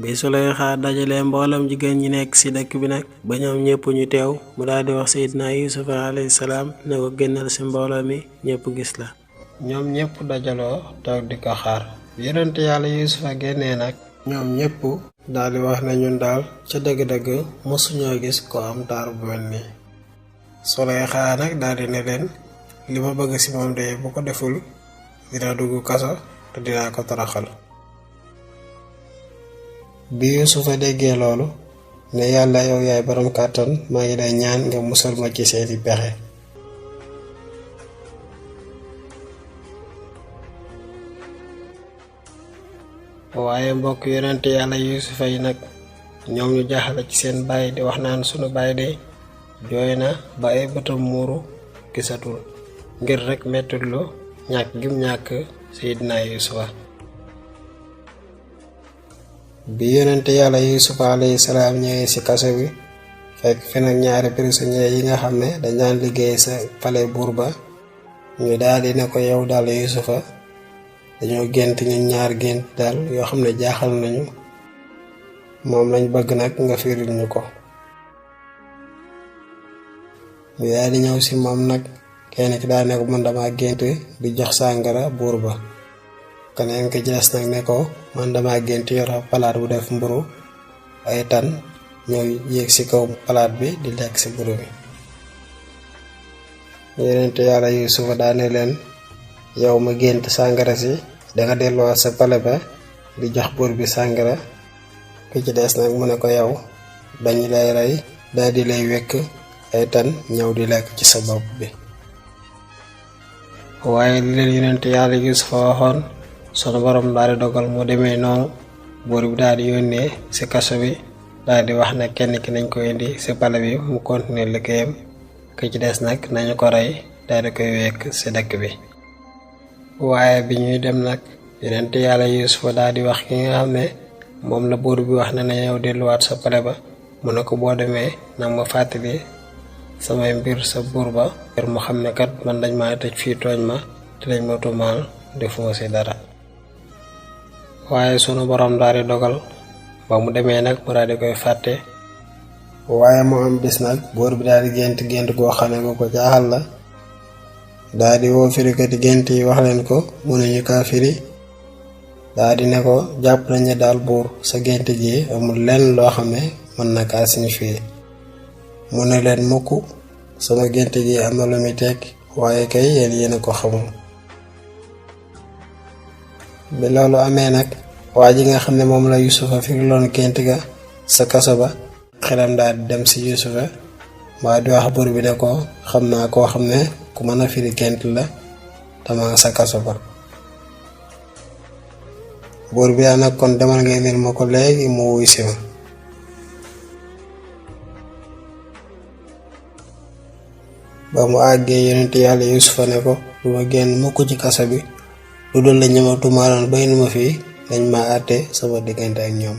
bi Suleyxa dajale mboolam jigéen ñi nekk ci dëkk bi nag ba ñoom ñëpp ñu teew mu daldi wax Seydina Yuusufa alayhi salaam ne ko génnal ci mbooloo mi ñëpp gis la. ñoom ñëpp dajaloo toog di ko xaar. yonent yàlla Yuusufa génnee nag ñoom ñëpp daldi wax ne ñun daal ca dëgg-dëgg mësuñoo gis ko am taar bu mel nii. Suleyxa nag daldi ne leen li ma bëgg ci moom de bu ko deful dina dugg kaso te dinaa ko toroxal. bi Yuusufa déggee loolu ne yàlla yow yaay borom kàttan maa ngi lay ñaan nga musal ma ci seeni pexe. waaye mbokk yonent yàlla Yuusufa yi nag ñoom ñu jaaxle ci seen baay di wax naan sunu baay de jooy na ba ay bëtam muuru gisatul ngir rekk mettitlu ñàkk gim ñàkk Seydina Yuusufa. bi yonent yàlla Yuusufa alayhi salaam ñëwee ci kaso bi fekk fi nag ñaari prisonniers yi nga xam ne dañ daan liggéey sa palais buur ba ñu daldi ne ko yow daal Yuusufa dañoo gént ñun ñaar gént daal yoo xam ne jaaxal nañu moom lañ bëgg nag nga firil ñu ko. ñu daldi ñëw ci moom nag kenn ki daa ne ko man dama gént di jox sàngara buur ba. keneen ki ci des nag ne ko man dama gént yor palaat bu def mburu ay tan ñëw yéeg ci kaw palaat bi di lekk ci mburu bi. yonent yàlla Yuusufa daane leen yow ma gént sàngara si danga delluwaat sa pale ba di jox buur bi sàngara. ki ci des nag mu ne ko yow dañu lay rey daldi lay wekk ay tan ñëw di lekk ci sa bopp bi. waaye li leen yonent yàlla Yuusufa waxoon sunu borom daal di dogal mu demee noonu buur bi daal di yónnee ci kaso bi daal di wax ne kenn ki nañ ko indi ci pale bi mu continuer liggéeyam ki ci des nag nañu ko rey daal di koy wekk ci dëkk bi. waaye bi ñuy dem nag yonent yàlla Yuusufa daal di wax ki nga xam ne moom la buur bi wax ne na yow delluwaat sa pale ba mu ne ko boo demee nag ma fàttali samay mbir sa buur ba ngir mu xam ne kat man dañ ma tëj fii tooñ ma te dañ ma tuumaal defuma ci dara. waaye sunu borom daal di dogal ba mu demee nag mu daal di koy fàtte. waaye mu am bis nag buur bi daal di gént goo xam ne ko jaaxal la daal di woo firikati gént yi wax leen ko mënuñu kaa firi daal di ne ko jàpp nañ ne daal buur sa gént ji amul lenn loo xam ne mën na kaa signifier. mu ne leen mukk sama gént ji am na lu muy tekki waaye kay yéen a ko xamul. bi loolu amee nag waa ji nga xam ne moom la Yuusufa firiloon gént ga sa kaso ba xelam daal di dem ci Yuusufa waa di wax buur bi ne ko xam naa koo xam ne ku mën a firi gént la dama sa kaso ba. buur bi nag kon demal nga indil ma ko léegi mu wuy si ma. ba mu àggee yonent yàlla Yuusufa ne ko du ma génn mukk ci kaso bi lu dul la ñëma tumaaloon bay nu ma fii dañ ma àtte sama diggante ak ñoom.